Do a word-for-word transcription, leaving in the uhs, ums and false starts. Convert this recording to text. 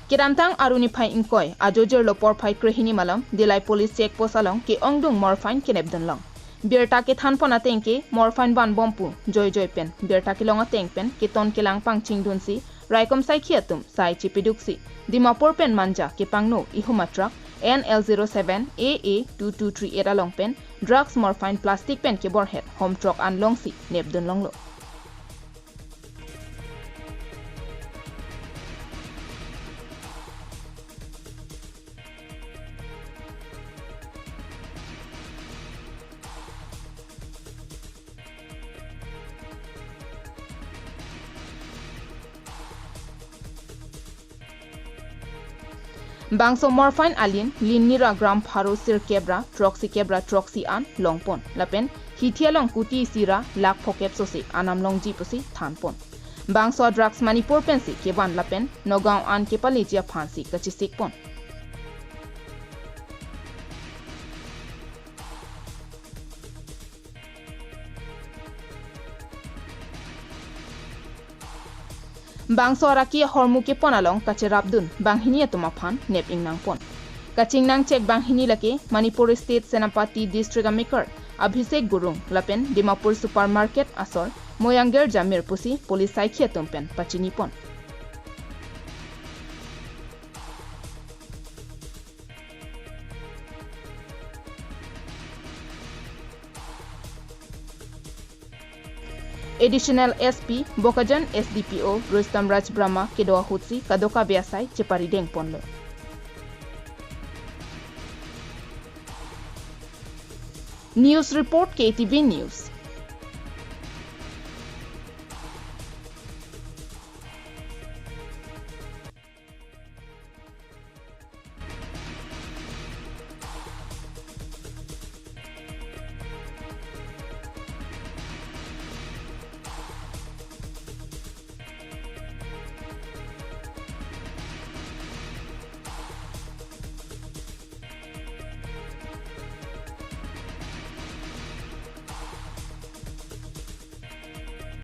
Kedamtang Arni phai ingkoi ajo jirlo porphai krehini malom Dillai police check post along ke-ongdung morphine kenepdun long. Birta kethanpon ateng ke morphine vanbom pu joijoi pen birta kelong ateng pen keton kelang pangchingdunsi raikom saikhi atum sai chepeduksi Dimapur pen Manja kepangno ihum a truck N L zero seven A A two two three eight along pen drugs morphine plastic pen keborhet hom truck an longsi nepdun longlo. Bangso morphine alin Linnira gram pharo sirkep ra throksi kep ra throksi an longpon lapen hithi along kuti isi ra lakh phokep sose anam longji pusi thanpon. Bangso drugs Manipur pensi kevan lapen Nagaon an kepaleji aphansi kachesikpon. Bangso araki ahormu kepon along kacherapdun banghini atum aphan nep ingnangpon. Kachingnang chek banghini lake Manipur State Senapati District amekar Abhishek Gurung lapen Dimapur Supermarket asor Moyang Girja Mir pusi police saikhi atum pen pachinipon. Additional S P Bokajan S D P O Rustom Raj Brahma kedo ahutsi kadokave asai cheparidengponlo. News report K T V News.